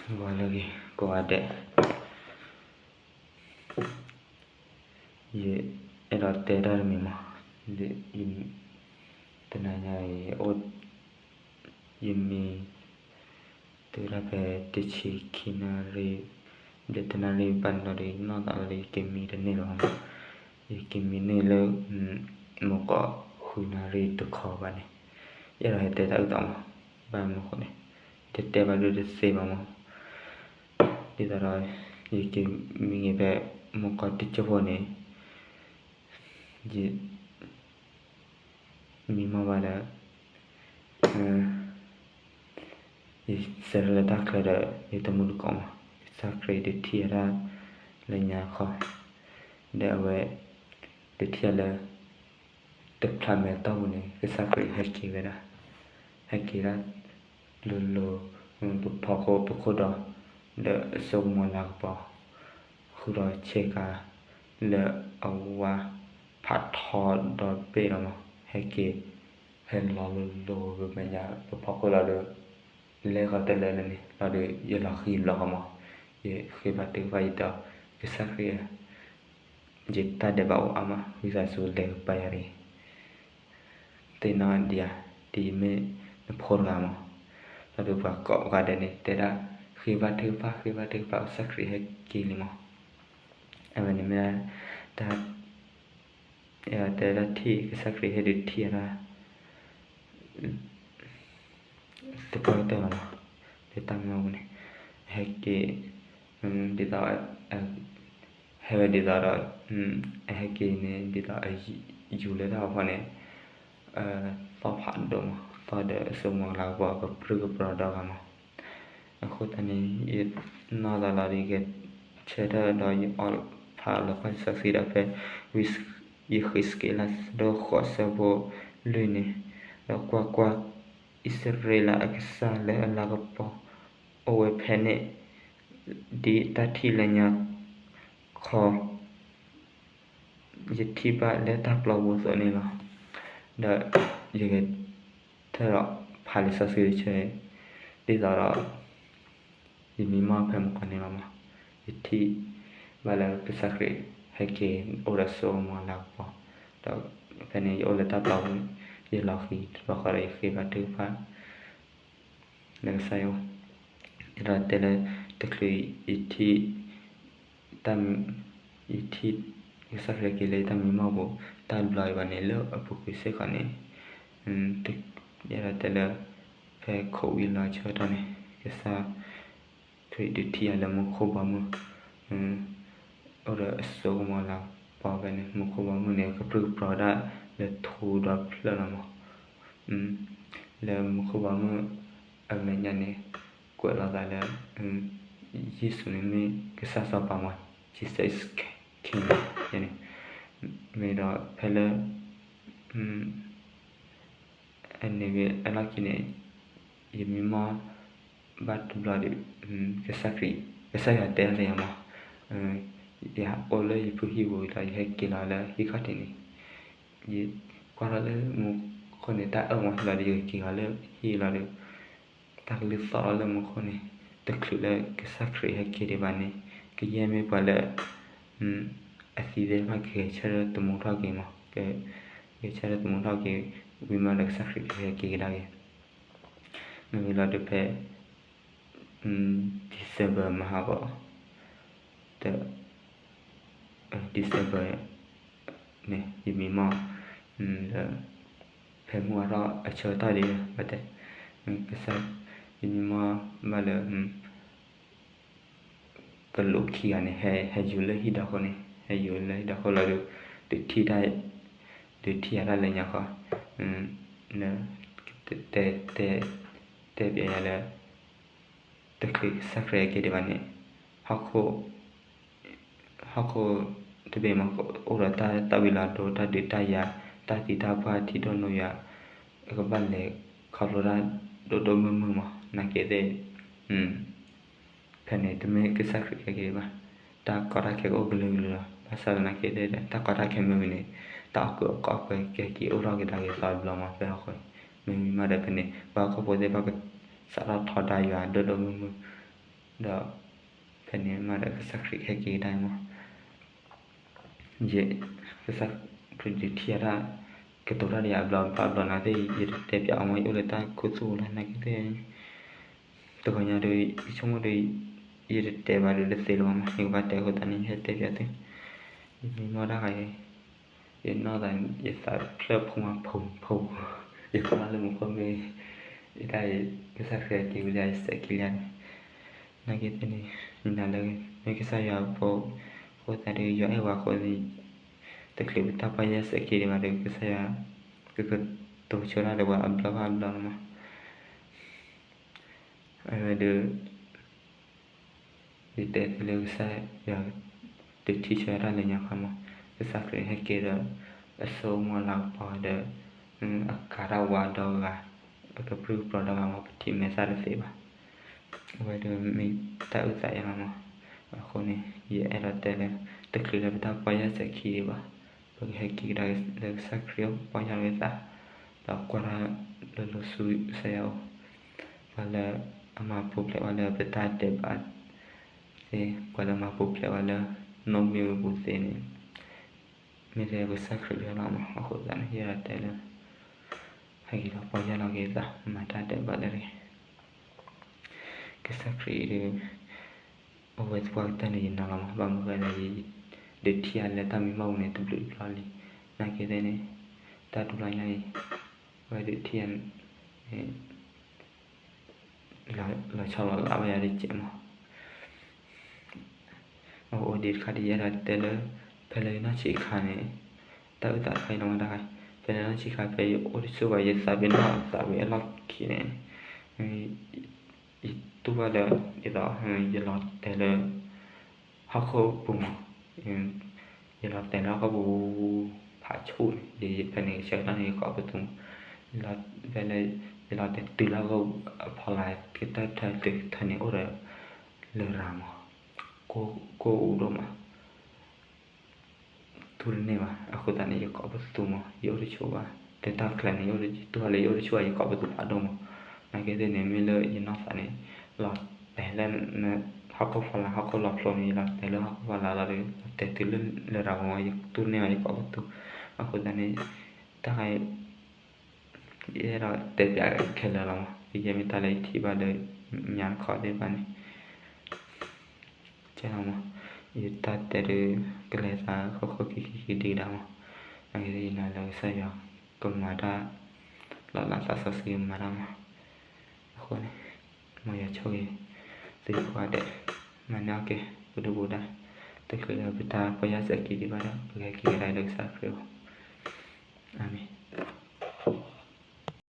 ဂီၤလၢအဂ့ၤကိးဂၤဒဲး, ယအဲၣ်ဒိးတဲတၢ်တမံၤမး, ယတနၤညါအံၤ ယအိၣ်, ယမံ တုၤဒၣ်ဖဲတဆံခံနၣ်ရံၣ်, ဒီးတနၣ်ရံၣ်ဘၣ်န့ၣ်လီၤဒီး နီၢ်သးလၢယကမံတန့ၢ်လီၤမး, ယကမံန့ၢ်လၢ မုၢ်ကီၢ်ဃုနၣ်ရံၣ်တခီဘၣ်န့ၣ်, ယအဲၣ်ဒိးဟဲတဲတၢ်အုၣ်သးမး, ဘၣ်မနုၤအဃိန့ၣ်, ယတတဲဘၣ်ဒုးတသ့ဘၣ်မး, ဒ်သိးဒီး ယကမံဂ့ၤဖဲ မုၢ်ကီၢ်တကၠိၢ်ဖိန့ၣ်, ယ မံမီၢ်ဘၣ်ဒီး ယစံးလၢတၢ်ချၢဒီး ယတမူတကိးမး, ကစၢ်ခရံာ်ဒုးထံၣ်အတၢ်လၢညါခီ, ဒီးအဝဲ ဒုးထံၣ်အလၢ တဖျးမဲာ်တီၢ်ပူၤန့ၣ် ကစၢ်ခရံာ်ဟဲက့ၤဝဲဒၣ်, ဟဲက့ၤဒၣ် လိၤလိၤ ပဖီခိၣ်ပခိၣ်ဒီး ဒီးအစိကမီၤလၤကပီၤ ဃုာ်ဒီးဆ့ကၤ လၢအဝါဖးထီဒီဘ့ၣ်လီၤမး, ဟဲက့ၤ ဟဲလီၤလိၤလိၤဂ့ၤမဲာ်ညါ ပဖီခိၣ်လီၤဒီး လဲၤဃီၤတလၢလၢန့ၣ်လီၤဒီး ယလီၤဃံၤဘျီဃီမး, ယဃ့ဘါထုကဖၣ်ယတဲအီၤ ကစၢ်ခရံာ်ဧၢ, ယတၢ်ဒဲးဘးအိၣ်အါမး ဝံသးစူၤလဲၤကပၤယၤတဂ့ၤ, သ့ၣ်နီၣ်ဒံးဧါ, ဒ်ယမ့ၢ်နဖိတဂၤမး, လီၤဒီးပှၤကိးဂၤဒဲးန့ၣ် တဲဒၣ် ဃ့ဘါထုကဖၣ် ဃ့ဘါထုကဖၣ် ကစၢ်ခရံာ်ဟဲက့ၤလံမး, အဝဲန့ၣ်မ့ၢ်ဒၣ် တၢ် တဲဒၣ်ထံၣ် ကစၢ်ခရံာ်ဟဲဒုးထံၣ်အတၢ် တပၢၢ်ကတၢၢ်လီၤမး, လၢတၢ်မ့ၢ်အိၣ်န့ၣ်, ဟဲက့ၤ ဒ်သိး ဟဲဝဲဒ်သိးဒီး အဟဲက့ၤန့ၣ် ဒ်သိးအယူၤလၢတၢ်ဖီခိၣ်န့ၣ် သီၣ်ဖးဒိၣ်မး သီၣ်ဒီးအစိကမီၤလၤကပီၤ ကပြုၢ်ကပြီၤဒီဂၤမး, အဃိသတးန့ၣ် ယနီၢ်သးလီၤဒီး ယကဆၢထၢၣ်ဒီးယအီၣ်ဖးလီၤလၢလံာ်စီဆှံဒီးဖဲ ယဃ့းစက့လး အဆၢဒိၣ်ဃိး အဆၢဖိလွံၢ်န့ၣ်, ဒီးကွၢ်ကွၢ်, အံၣ်စရ့လးအကစၢ်လၢအလၤကပီၤ အိၣ်ဝဲဖဲန့ၣ်, ဒ်တၢ်ထံၣ်လၢညါခီ ယထံၣ်ဘၣ်လၢတၢ်ပျီပူၤအသိးန့ၣ်လီၤ. ဒီးယကထၢၣ်ဒီးဖးလံာ်စီဆှံတဆၢ, ဒ်သိးဒီး ယမံမီၢ်ဖဲမုၢ်ကီၢ်န့ၣ်လီၤမး, ယထံၣ်ဘၣ်လၢကစၢ်ခရံာ်ဟဲက့ၤအိၣ်ဒီးစိကမီၤလၤကပီၤ, ဒီးဖဲန့ၣ်ယအိၣ်လၢတၢ်ပျီပူၤ, ယလီၤဃံၤတဘျီဃီဒီးယဃ့ဘါထုကဖၣ် လၢကစၢ်ယွၤ, ယဒီးတဲလၢ တချုးယထံၣ် တၢ်, ယထံၣ် ကစၢ်ခရံာ်ဟဲက့ၤလၢယတၢ်မံမီၢ်ပူၤ တၢ်ဘျီအံၤဘၣ်န့ၣ် လၢအပူၤကွံာ်စ့ၢ်ကီးန့ၣ်, ယဒီးတဲလၢ ဖဲခိးဝံၤလီၤဆၢကတီၢ်န့ၣ် ကစၢ်ခရံာ်ဒုးထံၣ်ယၤလၢမူခိၣ်ဘီမုၢ်, အိၣ်ဒီးအစိကမီၤလၤကပီၤဖဲန့ၣ် မူခိၣ်ဘီမုၢ်န့ၣ် ကပြုၢ်ကပြီၤဒၣ်လၢထူဒီဖျၢၣ်လီၤမး, လၢမူခိၣ်ဘီမုၢ်အမဲာ်ညါန့ၣ် ကွဲးလိာ်သးလၢ ယ့ၣ်ၡူးန့ၣ်မ့ၢ်ကစၢ်စီၤပၤမး, Jesus is King န့ၣ်, မ့ၢ်ဒီးဖဲလၢ အန့ၣ်ဂ့ၤအလီၢ်ခံန့ၣ် ယမံမီၢ်ဘၣ်တဘျီဒီး ကစၢ်ခရံာ် ကစၢ်ယွၤတဲလၢယၤမး, ယဟဲအိၣ်လၢယဖုဟံၣ်ပူၤဒီး ယဟဲက့ၤလီၤလၢဟံၣ်ခီၣ်ထံးန့ၣ်, ယကွၢ်ထီၣ်လၢမူခိၣ်န့ၣ် တၢ်အၢၣ်မၤဟံၣ်လီၤဒီး ယက့ၤလီၤလၢဟံၣ်လီၤဒီး တၢ်ကလုၢ်သီၣ်လီၤလၢမူခိၣ်န့ၣ် တချုးလၢကစၢ်ခရံာ်ဟဲက့ၤဒံးဘၣ်န့ၣ် ကယဲၢ်မ့ၢ်ပှၤလၢ အသံသ့ၣ်တဖၣ် ကဂဲၤဆၢထၢၣ်သမူထီၣ်က့ၤမး, ကဂဲၤဆၢထၢၣ်သမူထီၣ်က့ၤ ဝံၤမးဒီးကစၢ်ခရံာ်ကဟဲက့ၤကဒါက့ၤ, မ့ၢ်ဝံၤလီၤဒီးဖဲ December မဟါဂီၤ တ December န့ၣ် ယမံမီၢ် လၢ ဖဲမုၢ်အါထီၣ်အဆၢကတီၢ်ဒံး ဘၣ်တဲ ကစၢ် ယမံမီၢ်ဘၣ်လၢ ကလူးခံဂၤန့ၣ် ဟဲယူၤလၢဟံၣ်ဒီခိၣ်န့ၣ် ဟဲယူၤလၢဟံၣ်ဒီခိၣ်လီၤဒီး ဒုးထံၣ်တၢ် ဒုးထံၣ်ယၤတၢ်လၢညါဃီ လၢ တဲ တဲ တဲပျဲယၤလၢ တချုးကစၢ်ခရံာ်ဟဲက့ၤဒံးဘၣ်န့ၣ် ဟီၣ်ခိၣ် ဟီၣ်ခိၣ်တဘ့ၣ်မး အိၣ်ဒီးတၢ်သၣ်ဝံၤလီၤဒိ တၢ်ဒုးတၢ်ယၤ တၢ်သံတၢ်ပှၢ်ထံဒိၣ်နိယၤ ကဘၣ်လဲၤခီဖျိတၢ်ဒိၣ်ဒိၣ်မုၢ်မုၢ်မး နာ်က့သ့ၣ် ဖဲန့ၣ် တမ့ၢ်ကစၢ်ခရံာ်ဟဲက့ၤဘၣ်, တၢ်ကီတၢ်ခဲကအိၣ်ကလုာ်ကလုာ်လီၤ. ဘၣ်ဆၣ်သနာ်က့သ့ၣ်ဒီး တၢ်ကီတၢ်ခဲမ့ၢ်ဝံၤန့ၣ် တၢ်အီၣ်ကုးအီၣ်ကဲကဲက့ၤအိၣ်ထီၣ်က့ၤဒၣ်က့ၤသီတဘျီမး ဖဲဟီၣ်ခိၣ်န့ၣ် မ့ၢ်ဝံၤမးဒီးဖဲန့ၣ် ပှၤဟီၣ်ခိၣ်ဖိသ့ၣ်တဖၣ်ကစးထီၣ်ထီဒါယွၤဒိၣ်ဒိၣ်မုၢ်မုၢ် ဒီးဖဲန့ၣ်မးဒီးကစၢ်ခရံာ်ဟဲက့ၤကဒါအံၤမး, ယ ကစၢ်ခရံာ်ဒုးထံၣ်ယၤတၢ် ကတိၤတၢ်ဒီးယၤအဘျီဘၣ်ဘျီ နာ်သက့ ယတတဲပၠးအီၤမး ယအိၣ်လၢတၢ်ခူသူၣ်လီၤ နာ်သက့သ့ၣ်, တဂီၤညါဒီး ယဆိကမိၣ်ဒီး ယတတဲဘၣ်ဒီးတသ့လၢၤဘၣ်မး ယကဘၣ်တဲအဃိသတးန့ၣ် ယဟဲတဲပၠးသု, ယမံမီၢ်တၢ်ဂၤအံၤ ယနီၢ်သး ယသးဖျၢၣ်ဖုမး ဖုဖု, ယကွၢ်လၢမူခိၣ်မ့ၢ် ယတၢ်အံၤ ကစၢ်ခရံာ်က့ၤဝံၤလံ ယစဲးခံလံန့ၣ်, နာ်သက့သ့ၣ်န့ၣ် ယနာ်လၢ မ့ၢ်ကစၢ်ယွၤဖိ အဃိသတးဒီး ယွၤအဲၣ်ဝဲအဃိန့ၣ် တချုးပတၢ်ပီၢ်ယၢ်စဲးခံဒံးဘၣ်ဒီး ကစၢ်ယွၤ ကကတိၤဆၢတၢ်ဒီးပှၤအဘျီဘၣ်အဘျီလီၤမး. အဝဲဒီး ယတဲသုလၢကစၢ်ယွၤ ဒုးထံၣ်ဆၢတၢ်လၢညါခါမး, ကစၢ်ခရံာ်ဟဲက့ၤဒီး အစိကမီၤလၤကပီၤဒီး အကါတၢ်ဝါဒီဂၤ အကပြုၢ်ကပြီၤဒီဂၤမး ပထံၣ်မဲာ်သၣ်တသ့ဘၣ်. အဝဲဒီးမ့ၢ်တၢ်အုၣ်သးယါလီၤမး. အဃိန့ၣ် ယအဲၣ်ဒိးတဲလၢ တချုးလၢပတၢ်ပီၢ်ယၢ်စဲးခံဒံးဘၣ်, ပကဟဲက့ၤကဒါလၢကစၢ်ခရံာ်အအိၣ် ပီၢ်ယၢ်လီၤက့ၤသး, ဒီးကွၢ်တၢ်လၢလီၤဆူကစၢ်ယွၤအအိၣ်, ပှၤလၢအမၤပူၤဖျဲးပှၤလၢပတၢ်ဒဲးဘးသ့, ပှၤလၢမၤပူၤဖျဲးပှၤလၢ နိၣ်မ့ၢ်ဝဲပူၤသ့န့ၣ် မ့ၢ်ထဲပကစၢ်ခရံာ်လီၤမး. အဃိသတးန့ၣ် ယအဲၣ်ဒိးတဲလၢ ဟဲက့ၤဒီးပီၢ်ယၢ်လီၤက့ၤသး မၤတၢ်ဒဲးဘးလၢတဂ့ၤ. ကစၢ်ခရံာ်ဒီး အဝဲသပှၢ်ကတၢၢ်န့ၣ် ယနာ်လီၤမး, ဘၣ်မနုၤဃိလဲၣ် ဒုးထံၣ်ယၤလၢတၢ်မံမီၢ်ပူၤန့ၣ် တဘျုးတဘျီလံ. နာ်သက့သ့ၣ်န့ၣ် တၢ်ဒူလီၤညါအံၤ အဝဲဒုးထံၣ်ယၤ လီၤဆီလီၤလးဝဲယၤတကဲးမး. အအိၣ်ဒံးတခါဒ်ယအဲၣ်ဒိးတဲလၢ ဖဲလၢယနီၢ်ဆံးခါန့ၣ် တၢ်အုၣ်သးတခါအံၤလီၤမးတခါ, ဖဲလၢနီၢ်ဆံးခါ ဖဲယအိၣ်တဆိၣ်ဘၣ် ယသးပ့ၤနီၣ်သးပ့ၤအလီၢ်ခံန့ၣ် ယတူၢ်ဘၣ်လၢ ဒ်သိး ယလီၤတဲာ်လၢ ဟီၣ်ခိၣ်ပူၤမး, ယလီၤတဲာ်လၢဟီၣ်ခိၣ်ပူၤ ဖးဆူၣ်န့ၣ် ယဖဲန့ၣ်ဆၢကတီၢ်န့ၣ် ယကိးပသူမး, ဖဲလၢ ယလီၤတဲာ်တုၤလၢဟီၣ်ခိၣ်အဖီလာ် ကတၢၢ်ထၢတုၤထၢန့ၣ်အိၣ်ဒီး လရာ်မး, ကိၢ်အူဒိၣ်မး တူၢ်တန့ၢ်ဘၣ်. အဃိသတးန့ၣ် ယကိးပသူမး ယအိၣ်တဆိၣ်ဘၣ်, တၢ်တၢ်ကျဲၤန့ၣ် ယတူၢ်ဘၣ်လၢယအိၣ်တဆိၣ်ဘၣ် ယကိးပသူဖးဒိၣ်မး. နာ်သက့သ့ၣ်န့ၣ် မ့ၢ်လၢယနီၢ်သးန့ၣ် လီၤတဲာ်လၢ ဟီၣ်ခိၣ်ဖီလာ် ဟီၣ်ခိၣ်လီၤဖျိန့ၣ် ယလီၤတဲာ်လၢဟီၣ်ခိၣ်ဖီလာ်လီၤဒီး လီၤတဲာ်တုၤလၢလရာ်မး ယတူၢ်တန့ၢ်ဘၣ် ယကိးပသူ. အဃိသတးန့ၣ် တၢ် ယအဲၣ်ဒိးတဲပၠးခဲလၢာ်လီၤမး, ဒ်ယဲမ့ၢ်တၢ်လၢယထံၣ်ဘၣ်လၢညါတခီသ့ၣ်တဖၣ်န့ၣ် ကဲလီၤမး, ယတၢ်တဲဒုး ကလဲၤသးဃီဃီခံခံခံဒုးကဒါမး, နာ်သက့သ့ၣ်ယနာ်လၢကစၢ်ယွၤ ကမၤတၢ် လီၤလးသးစီဆှံမၤတၢ်မး. အဃိန့ၣ် မ်ယွၤဆိၣ်ဂ့ၤ သုကိးဂၤဒဲး, မၤန့ၢ်အီၣ်က့ၤ ပဒုၣ်ပဒါ, တချုးလၢပတၢ်ပီၢ်ယၢ်စဲးခံဒံးဘၣ်ဒီး ပကဟဲက့ၤကဒါလၢကစၢ်ခရံာ်အအိၣ်.